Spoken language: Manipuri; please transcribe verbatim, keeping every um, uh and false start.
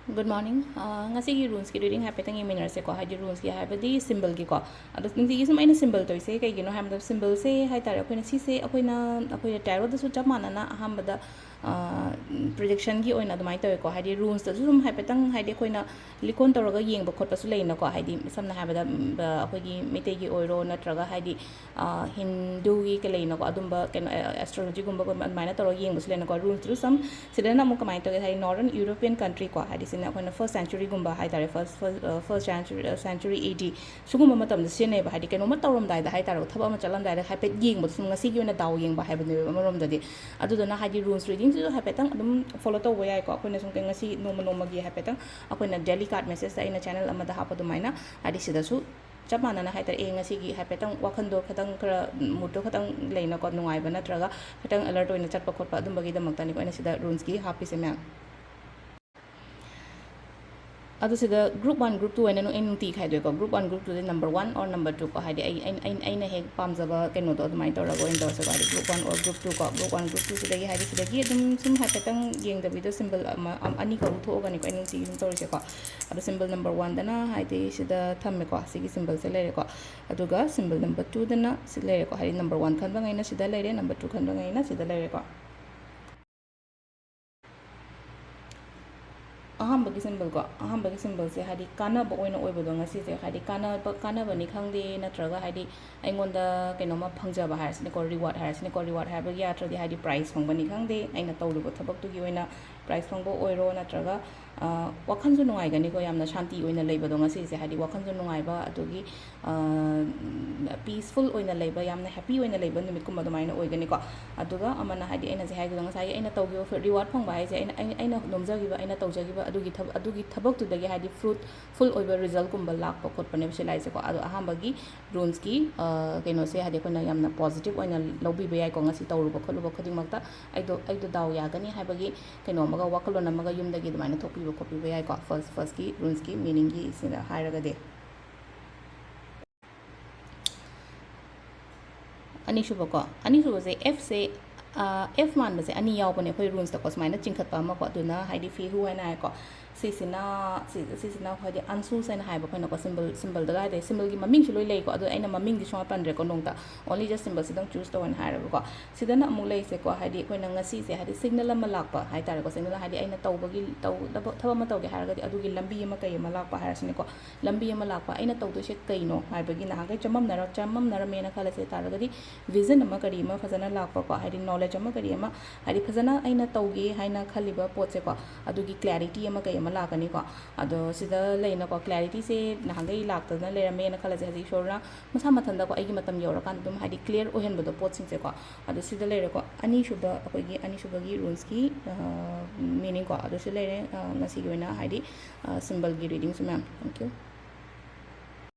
Good morning. ꯑ, ꯉꯁꯤꯒꯤ ꯔꯨꯟꯁꯀꯤ ꯔꯤꯗꯤꯡ ꯍꯥꯏꯐꯦꯠꯇꯪ ꯌꯦꯡꯃꯤꯟꯅꯔꯁꯦꯀꯣ, ꯍꯥꯏꯗꯤ ꯔꯨꯟꯁꯀꯤ ꯍꯥꯏꯕꯗꯤ ꯁꯤꯝꯕꯜꯒꯤꯀꯣ꯫ ꯑꯗꯣ ꯅꯨꯡꯇꯤꯒꯤ ꯁꯨꯝ ꯑꯩꯅ ꯁꯤꯝꯕꯜ ꯇꯧꯔꯤꯁꯦ ꯀꯩꯒꯤꯅꯣ ꯍꯥꯏꯕꯗ, ꯁꯤꯝꯕꯜꯁꯦ ꯍꯥꯏ ꯇꯥꯔꯦ, ꯑꯩꯈꯣꯏꯅ ꯁꯤꯁꯦ ꯑꯩꯈꯣꯏꯅ, ꯑꯩꯈꯣꯏꯅ ꯇꯦꯔꯣꯗꯁꯨ ꯆꯞ ꯃꯥꯟꯅꯅ ꯑꯍꯥꯟꯕꯗ, ꯑ, ꯄ꯭ꯔꯤꯗꯤꯛꯁꯟꯒꯤ ꯑꯣꯏꯅ ꯑꯗꯨꯃꯥꯏꯅ ꯇꯧꯋꯦꯀꯣ, ꯍꯥꯏꯗꯤ ꯔꯨꯟꯁꯇꯁꯨ ꯁꯨꯝ ꯍꯥꯏꯐꯦꯠꯇꯪ, ꯍꯥꯏꯗꯤ ꯑꯩꯈꯣꯏꯅ ꯂꯤꯀꯣꯟ ꯇꯧꯔꯒ ꯌꯦꯡꯕ ꯈꯣꯠꯄꯁꯨ ꯂꯩꯅꯀꯣ, ꯍꯥꯏꯗꯤ ꯁꯝꯅ ꯍꯥꯏꯔꯕꯗ, ꯎꯝ, ꯑ, ꯑꯩꯈꯣꯏꯒꯤ ꯃꯩꯇꯩꯒꯤ ꯑꯣꯏꯔꯣ, ꯅꯠꯇ꯭ꯔꯒ ꯍꯥꯏꯗꯤ, ꯑ, ꯍꯤꯟꯗꯨꯒꯤ ꯀꯩ ꯂꯩꯅꯀꯣ, ꯑꯗꯨꯝꯕ ꯀꯩꯅꯣ, ꯑ, ꯑꯦꯁꯇ꯭ꯔꯣꯂꯣꯖꯤꯒꯨꯝꯕ ꯑꯗꯨꯃꯥꯏꯅ ꯇꯧꯔꯒ ꯌꯦꯡꯕꯁꯨ ꯂꯩꯅꯀꯣ꯫ ꯔꯨꯟꯁꯇꯁꯨ ꯁꯝ ꯁꯤꯗꯅ ꯑꯃꯨꯛ ꯀꯃꯥꯏꯅ ꯇꯧꯒꯦ ꯍꯥꯏꯗꯤ, Northern European country ꯀꯣ, ꯍꯥꯏꯗꯤ ꯁꯤꯅ ꯑꯩꯈꯣꯏꯅ ꯐꯥꯔꯁ ꯁꯦꯟꯆꯨꯔꯤꯒꯨꯝꯕ ꯍꯥꯏ ꯇꯥꯔꯦ, ꯐꯥꯔꯁ, ꯐꯥꯔꯁ, ꯑ, ꯐꯥꯔꯁ ꯁꯦꯟꯆꯨꯔꯤ, ꯑ, ꯁꯦꯟꯆꯨꯔꯤ ꯑꯦ ꯗꯤ ꯁꯤꯒꯨꯝꯕ ꯃꯇꯝꯗ ꯁꯤꯖꯤꯟꯅꯩꯕ, ꯍꯥꯏꯗꯤ ꯀꯩꯅꯣꯝꯃ ꯇꯧꯔꯝꯗꯥꯏꯗ ꯍꯥꯏ ꯇꯥꯔꯦ, ꯊꯕꯛ ꯑꯃ ꯆꯠꯂꯝꯗꯥꯏꯗ ꯍꯥꯏꯐꯦꯠ ꯌꯦꯡꯕꯗꯣ ꯁꯨꯝ ꯉꯁꯤꯒꯤ ꯑꯣꯏꯅ ꯗꯥꯎ ꯌꯦꯡꯕ ꯍꯥꯏꯕꯅꯦꯕ ꯑꯃꯔꯣꯝꯗꯗꯤ꯫ ꯑꯗꯨꯗꯨꯅ ꯍꯥꯏꯗꯤ ꯔꯨꯟꯁ ꯔꯤꯗꯤꯡꯁꯤꯁꯨ ꯍꯥꯏꯐꯦꯠꯇꯪ ꯑꯗꯨꯝ ꯐꯣꯂꯣ ꯇꯧꯕ ꯌꯥꯏꯀꯣ꯫ ꯑꯩꯈꯣꯏꯅ ꯁꯨꯝ ꯉꯁꯤ ꯅꯣꯡꯃ ꯅꯣꯡꯃꯒꯤ ꯍꯥꯏꯐꯦꯠꯇꯪ ꯑꯩꯈꯣꯏꯅ ꯗꯦꯂꯤ ꯀꯥꯔꯠ ꯃꯦꯁꯦꯖꯇ ꯑꯩꯅ ꯆꯦꯅꯦꯜ ꯑꯃꯗ ꯍꯥꯞꯄ ꯑꯗꯨꯃꯥꯏꯅ, ꯍꯥꯏꯗꯤ ꯁꯤꯗꯁꯨ ꯆꯞ ꯃꯥꯟꯅꯅ ꯍꯥꯏ ꯇꯥꯔꯦ, ꯑꯦ, ꯉꯁꯤꯒꯤ ꯍꯥꯏꯐꯦꯠꯇꯪ ꯋꯥꯈꯜꯗꯣ ꯈꯤꯇꯪ ꯈꯔ ꯃꯨꯠꯇꯣ ꯈꯤꯇꯪ ꯂꯩꯅꯀꯣ, ꯅꯨꯡꯉꯥꯏꯕ ꯅꯠꯇ꯭ꯔꯒ ꯈꯤꯇꯪ ꯑꯦꯂꯔꯠ ꯑꯣꯏꯅ ꯆꯠꯄ ꯈꯣꯠꯄ ꯑꯗꯨꯝꯕꯒꯤꯗꯃꯛꯇꯅꯤꯀꯣ ꯑꯩꯅ ꯁꯤꯗ ꯔꯨꯟꯁꯀꯤ ꯍꯥꯞꯄꯤꯁꯦ ꯃꯌꯥꯝ꯫ ꯑꯗꯨ ꯁꯤꯗ group one, group two ꯍꯥꯏꯅ ꯑꯩ ꯅꯨꯡꯇꯤ ꯈꯥꯏꯗꯣꯛꯑꯦꯀꯣ꯫ Group one, group twoꯗꯤ number one or number two ꯀꯣ, ꯍꯥꯏꯗꯤ ꯑꯩ, ꯑꯩ, ꯑꯩ, ꯑꯩꯅ ꯍꯦꯛ ꯄꯥꯝꯖꯕ ꯀꯩꯅꯣꯗꯣ ꯑꯗꯨꯃꯥꯏꯅ ꯇꯧꯔꯒ ꯑꯣꯏꯅ ꯇꯧꯔꯁꯦꯀꯣ꯫ ꯍꯥꯏꯗꯤ group one or group two ꯀꯣ, group one, group twoꯁꯤꯗꯒꯤ ꯍꯥꯏꯗꯤ ꯁꯤꯗꯒꯤ ꯑꯗꯨꯝ ꯁꯨꯝ ꯍꯥꯏꯐꯦꯠꯇꯪ ꯌꯦꯡꯗꯕꯤꯗ ꯁꯤꯝꯕꯜ ꯑꯃ, ꯑꯝ-, ꯑꯅꯤꯈꯛ ꯊꯣꯛꯑꯒꯅꯤꯀꯣ ꯑꯩ ꯅꯨꯡꯇꯤꯒꯤ ꯁꯨꯝ ꯇꯧꯔꯤꯁꯦꯀꯣ꯫ ꯑꯗꯣ ꯁꯤꯝꯕꯜ number oneꯗꯅ ꯍꯥꯏꯗꯤ ꯁꯤꯗ ꯊꯝꯃꯦꯀꯣ, ꯁꯤꯒꯤ ꯁꯤꯝꯕꯜꯁꯦ ꯂꯩꯔꯦꯀꯣ꯫ ꯑꯗꯨꯒ ꯁꯤꯝꯕꯜ number twoꯗꯅ ꯁꯤ ꯂꯩꯔꯦꯀꯣ, ꯍꯥꯏꯗꯤ number one ꯈꯟꯕꯉꯩꯅ ꯁꯤꯗ ꯂꯩꯔꯦ, number two ꯈꯟꯕꯉꯩꯅ ꯁꯤꯗ ꯂꯩꯔꯦꯀꯣ꯫ ꯑꯍꯥꯟꯕꯒꯤ ꯁꯤꯝꯕꯜꯀꯣ, ꯑꯍꯥꯟꯕꯒꯤ ꯁꯤꯝꯕꯜꯁꯦ ꯍꯥꯏꯗꯤ ꯀꯥꯟꯅꯕ ꯑꯣꯏꯅ ꯑꯣꯏꯕꯗꯣ ꯉꯁꯤꯁꯦ, ꯍꯥꯏꯗꯤ ꯀꯥꯟꯅꯕ, ꯀꯥꯟꯅꯕꯅꯤ ꯈꯪꯗꯦ, ꯅꯠꯇ꯭ꯔꯒ ꯍꯥꯏꯗꯤ ꯑꯩꯉꯣꯟꯗ ꯀꯩꯅꯣꯝꯃ ꯐꯪꯖꯕ ꯍꯥꯏꯔꯁꯤꯅꯦꯀꯣ, ꯔꯤꯋꯥꯔꯗ ꯍꯥꯏꯔꯁꯤꯅꯦꯀꯣ, ꯔꯤꯋꯥꯔꯗ ꯍꯥꯏꯕꯒꯤ ꯑꯥꯔꯊꯗꯤ ꯍꯥꯏꯗꯤ ꯄ꯭ꯔꯥꯏꯖ ꯐꯪꯕꯅꯤ ꯈꯪꯗꯦ, ꯑꯩꯅ ꯇꯧꯔꯨꯕ ꯊꯕꯛꯇꯨꯒꯤ ꯑꯣꯏꯅ ꯄ꯭ꯔꯥꯏꯖ ꯐꯪꯕ ꯑꯣꯏꯔꯣ, ꯅꯠꯇ꯭ꯔꯒ, ꯑ, ꯋꯥꯈꯜꯁꯨ ꯅꯨꯡꯉꯥꯏꯒꯅꯤꯀꯣ, ꯌꯥꯝꯅ ꯁꯥꯟꯇꯤ ꯑꯣꯏꯅ ꯂꯩꯕꯗꯣ ꯉꯁꯤꯁꯦ, ꯍꯥꯏꯗꯤ ꯋꯥꯈꯜꯁꯨ ꯅꯨꯡꯉꯥꯏꯕ, ꯑꯗꯨꯒꯤ ꯄꯤꯁꯐꯨꯜ ꯑꯣꯏꯅ ꯂꯩꯕ, ꯌꯥꯝꯅ ꯍꯦꯄꯤ ꯑꯣꯏꯅ ꯂꯩꯕ ꯅꯨꯃꯤꯠꯀꯨꯝꯕ ꯑꯗꯨꯃꯥꯏꯅ ꯑꯣꯏꯒꯅꯤꯀꯣ꯫ ꯑꯗꯨꯒ ꯑꯃꯅ ꯍꯥꯏꯗꯤ ꯑꯩꯅ ꯍꯧꯖꯤꯛ ꯍꯥꯏꯈꯤꯕꯗꯣ, ꯉꯁꯥꯏꯒꯤ ꯑꯩꯅ ꯇꯧꯈꯤꯕ ꯐ-, ꯔꯤꯋꯥꯔꯗ ꯐꯪꯕ ꯍꯥꯏꯁꯦ, ꯑꯩꯅ, ꯑꯩꯅ, ꯑꯩꯅ ꯅꯣꯝꯖꯈꯤꯕ, ꯑꯩꯅ ꯇꯧꯖꯈꯤꯕ ꯑꯗꯨꯒꯤ ꯊꯕ-, ꯑꯗꯨꯒꯤ ꯊꯕꯛꯇꯨꯗꯒꯤ ꯍꯥꯏꯗꯤ ꯐ꯭ꯔꯨꯠꯐꯨꯜ ꯑꯣꯏꯕ ꯔꯤꯖꯜꯀꯨꯝꯕ ꯂꯥꯛꯄ ꯈꯣꯠꯄꯅꯦꯕ ꯁꯤ ꯂꯥꯛꯏꯁꯦꯀꯣ꯫ ꯑꯗꯣ ꯑꯍꯥꯟꯕꯒꯤ ꯔꯨꯟꯁꯀꯤ, ꯑ, ꯀꯩꯅꯣꯁꯦ ꯍꯥꯏꯗꯤ ꯑꯩꯈꯣꯏꯅ ꯌꯥꯝꯅ ꯄꯣꯖꯤꯇꯤꯚ ꯑꯣꯏꯅ ꯂꯧꯕꯤꯕ ꯌꯥꯏꯀꯣ, ꯉꯁꯤ ꯇꯧꯔꯨꯕ ꯈꯣꯠꯂꯨꯕ ꯈꯨꯗꯤꯡꯃꯛꯇ꯫ ꯑꯩꯗꯣ, ꯑꯩꯗꯣ ꯗꯥꯎ ꯌꯥꯒꯅꯤ ꯍꯥꯏꯕꯒꯤ ꯀꯩꯅꯣ ꯑꯃꯒ, ꯋꯥꯈꯜꯂꯣꯟ ꯑꯃꯒ ꯌꯨꯝꯗꯒꯤ ꯑꯗꯨꯃꯥꯏꯅ ꯊꯣꯛꯄꯤꯕ ꯈꯣꯠꯄꯤꯕ ꯌꯥꯏꯀꯣ, ꯐꯥꯔꯁ, ꯐꯥꯔꯁꯀꯤ ꯔꯨꯟꯁꯀꯤ ꯃꯤꯅꯤꯡꯒꯤ ꯁꯤꯗ ꯍꯥꯏꯔꯒꯗꯤ꯫ ꯑꯅꯤꯁꯨꯕꯀꯣ, ꯑꯅꯤꯁꯨꯕꯁꯦ Fꯁꯦ ꯑꯦꯐ ꯃꯥꯟꯕꯁꯦ ꯑꯅꯤ ꯌꯥꯎꯕꯅꯦ ꯑꯩꯈꯣꯏ ꯔꯨꯟꯁꯇꯀꯣ, ꯁꯨꯃꯥꯏꯅ ꯆꯤꯡꯈꯠꯄ ꯑꯃꯀꯣ, ꯑꯗꯨꯅ ꯍꯥꯏꯗꯤ ꯐꯤꯍꯨ ꯍꯥꯏꯅ ꯍꯥꯏꯀꯣ꯫ ꯁꯤꯁꯤꯅ ꯁꯤ- ꯁꯤꯁꯤꯅ ꯍꯥꯏꯗꯤ ꯑꯟꯁꯨꯁ ꯍꯥꯏꯅ ꯍꯥꯏꯕ ꯑꯩꯈꯣꯏꯅꯀꯣ, ꯁꯤꯝꯕꯜ ꯁꯤꯝꯕꯜꯗꯒ ꯍꯥꯏꯗꯤ ꯁꯤꯝꯕꯜꯒꯤ ꯃꯃꯤꯡꯁꯨ ꯂꯣꯏ ꯂꯩꯀꯣ, ꯑꯗꯣ ꯑꯩꯅ ꯃꯃꯤꯡꯗꯤ ꯁꯨꯡꯄꯟ ꯄꯟꯗ꯭ꯔꯦꯀꯣ ꯅꯣꯡꯇ, ꯑꯣꯟꯂꯤ ꯖꯁ ꯁꯤꯝꯕꯜꯁꯤꯗꯪ ꯆꯨꯁ ꯇꯧꯑꯣꯅ ꯍꯥꯏꯔꯒꯀꯣ꯫ ꯁꯤꯗꯅ ꯑꯃꯨꯛ ꯂꯩꯁꯦꯀꯣ, ꯍꯥꯏꯗꯤ ꯑꯩꯈꯣꯏꯅ ꯉꯁꯤꯁꯦ ꯍꯥꯏꯗꯤ ꯁꯤꯒꯅꯦꯜ ꯑꯃ ꯂꯥꯛꯄ ꯍꯥꯏꯇꯥꯔꯦꯀꯣ, ꯁꯤꯒꯅꯦꯜ ꯍꯥꯏꯗꯤ ꯑꯩꯅ ꯇꯧꯕꯒꯤ ꯇꯧꯗꯕ ꯊꯕꯛ ꯑꯃ ꯇꯧꯒꯦ ꯍꯥꯏꯔꯒꯗꯤ ꯑꯗꯨꯒꯤ ꯂꯝꯕꯤ ꯑꯃ ꯀꯩ ꯑꯃ ꯂꯥꯛꯄ ꯍꯥꯏꯔꯁꯤꯅꯦꯀꯣ꯫ ꯂꯝꯕꯤ ꯑꯃ ꯂꯥꯛꯄ, ꯑꯩꯅ ꯇꯧꯗꯣꯏꯁꯦ ꯀꯩꯅꯣ ꯍꯥꯏꯕꯒꯤ ꯅꯍꯥꯟꯈꯩ ꯆꯃꯝꯅꯔ ꯆꯃꯝꯅꯔꯝꯃꯦꯅ ꯈꯜꯂꯁꯦ ꯇꯥꯔꯒꯗꯤ, ꯚꯤꯖꯟ ꯑꯃ ꯀꯔꯤ ꯑꯃ ꯐꯖꯅ ꯂꯥꯛꯄꯀꯣ, ꯍꯥꯏꯗꯤ ꯅꯣꯂꯦꯖ ꯑꯃ ꯀꯔꯤ ꯑꯃ, ꯍꯥꯏꯗꯤ ꯐꯖꯅ ꯑꯩꯅ ꯇꯧꯒꯦ ꯍꯥꯏꯅ ꯈꯜꯂꯤꯕ ꯄꯣꯠꯁꯦꯀꯣ, ꯑꯗꯨꯒꯤ ꯀ꯭ꯂꯦꯔꯤꯇꯤ ꯑꯃ ꯀꯩ ꯑꯃ ꯂꯥꯛꯀꯅꯤꯀꯣ꯫ ꯑꯗꯣ ꯁꯤꯗ ꯂꯩꯅꯀꯣ, ꯀ꯭ꯂꯦꯔꯤꯇꯤꯁꯦ ꯅꯍꯥꯟꯈꯩ ꯂꯥꯛꯇꯅ ꯂꯩꯔꯝꯃꯦꯅ ꯈꯜꯂꯁꯦ, ꯍꯧꯖꯤꯛ ꯏꯁꯣꯔꯅ ꯃꯁꯥ ꯃꯊꯟꯇꯀꯣ ꯑꯩꯒꯤ ꯃꯇꯝ ꯌꯧꯔꯀꯥꯟꯗ ꯑꯗꯨꯝ ꯍꯥꯏꯗꯤ ꯀ꯭ꯂꯤꯌꯥꯔ ꯑꯣꯏꯍꯟꯕꯗꯣ ꯄꯣꯠꯁꯤꯡꯁꯦꯀꯣ꯫ ꯑꯗꯣ ꯁꯤꯗ ꯂꯩꯔꯦꯀꯣ, ꯑꯅꯤꯁꯨꯕ, ꯑꯩꯈꯣꯏꯒꯤ ꯑꯅꯤꯁꯨꯕꯒꯤ ꯔꯨꯟꯁꯀꯤ ꯃꯤꯅꯤꯡꯀꯣ, ꯑꯗꯨꯁꯨ ꯂꯩꯔꯦ꯫ ꯑ, ꯉꯁꯤꯒꯤ ꯑꯣꯏꯅ ꯍꯥꯏꯗꯤ ꯁꯤꯝꯕꯜꯒꯤ ꯔꯤꯗꯤꯡꯁꯨ ꯃꯌꯥꯝ꯫ Thank you꯫